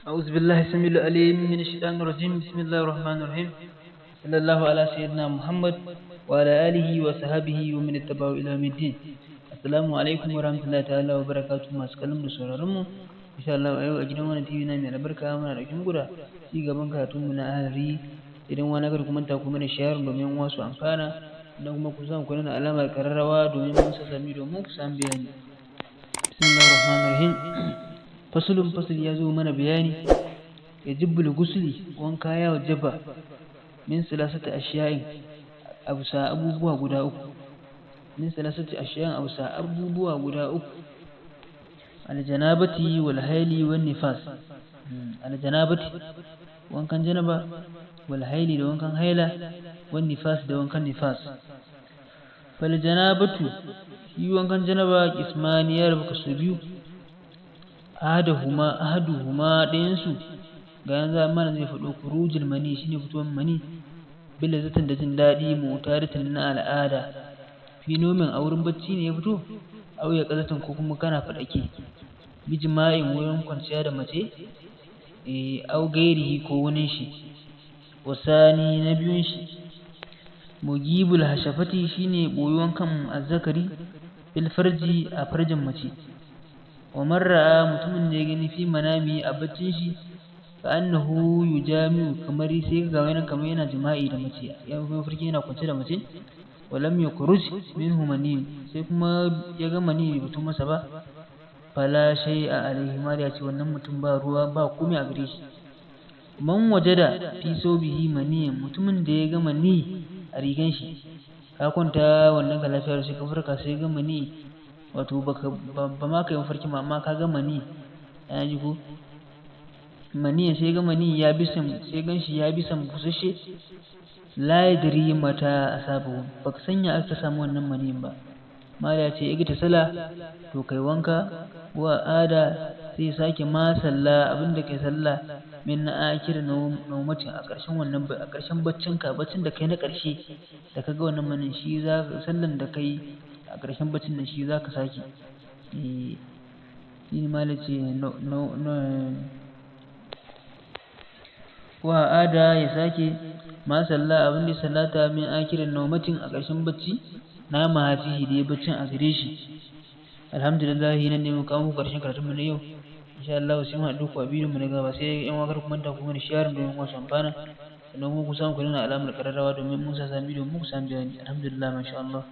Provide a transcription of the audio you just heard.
أعوذ بالله السميع العليم من الشيطان الرجيم. بسم الله الرحمن الرحيم. صلى الله على سيدنا محمد وعلى آله وصحبه ومن اتبعه إلى يوم الدين. Assalamu alaikum warahmatullahi ta'ala wa barakatuh. Masu kallon da sauraron mu, insha Allah a yau a gidan wannan TV na mai albarka muna ɗauke muku da ci gaban karatun mu na Ahlari. Idan wani kar ku manta ku mana share domin wasu amfana, sannan kuma ku samu ku nuna alamar ƙararrawa domin mun sami domin ku samu bayani. Bismillahir rahmanir rahim. Fasulun fasul ya zo mana bayani. Yajibul gusli, wanka ya wajaba, min salasati ashiya'in, abusa abubuwa guda uku. Min salasati ashiya'in, abusa abubuwa guda uku: aljanabati wal haili wan nifas. Aljanabati, wankan janaba, wal haili, da wankan haila, wan nifas, da wankan nifas. Fal janabatu, shi wankan janaba, kismani, ya rabu kaso biyu. Ahaduhuma, ahaduhuma, ɗayansu ga yanzu mana zai faɗo, kurujul mani, shine fitowar mani, bila zatin, da jin daɗi, mutaritin, na al'ada, fi nomin, a wurin bacci ne ya fito, au ya ƙazatin, ko kuma kana faɗake, bi jima'in, wurin kwanciya da mace, eh, au gairihi, ko wani shi. Wasani, na biyun shi, mugibul hashafati, shine boyuwan kan azzakari, fil farji, a farjin mace. Wa man ra'a, mutumin da ya gani, fi manami, a baccin shi, fa annahu yujami'u, kamar sai ga wani kamar yana jima'i da mace, ya mafarki yana kwance da mace, walam yakhruj minhu mani, sai kuma ya ga mani bai fito masa ba, fala shay'a alaihi. Ma ya ce wannan mutum ba ruwa ba komai a gare shi. Man wajada fi sobihi maniyan, mutumin da ya ga mani a rigan shi, ka kwanta wannan ka lafiyar, sai ka farka sai ga mani, wato baka ba ma kai mafarki ma, amma ka ga mani, ya ji ko mani, sai ga mani ya bisan, sai gan shi ya bisan busasshe, la yadri mata asabu, baka sanya aka samu wannan maniyin ba. Mala ya ce igita sala, to kai wanka, wa ada, sai sake ma sallah, abinda kai sallah, min na akir naumatin, a ƙarshen wannan, a ƙarshen baccin ka, baccin da kai na ƙarshe da ka ga wannan manin, shi za sallan da kai a ƙarshen baccin nan shi za ka sake. Eh, shi ne mala ce no no no. Wa ada, ya sake ma sallah, abin da sallata, min akirin naumatin, a ƙarshen bacci na mahafihi, da ya baccin a gare shi. Alhamdulillah, nan ne muka kawo ƙarshen karatun mu na yau. Insha Allah sai mu haɗu ku a bidiyon mu na gaba. Sai yan wakar ku manta ku mana share domin wasu amfana, sannan kuma ku samu ku nuna alamar ƙararrawa domin mun sa bidiyon mu ku samu bayani. Alhamdulillah, masha Allah.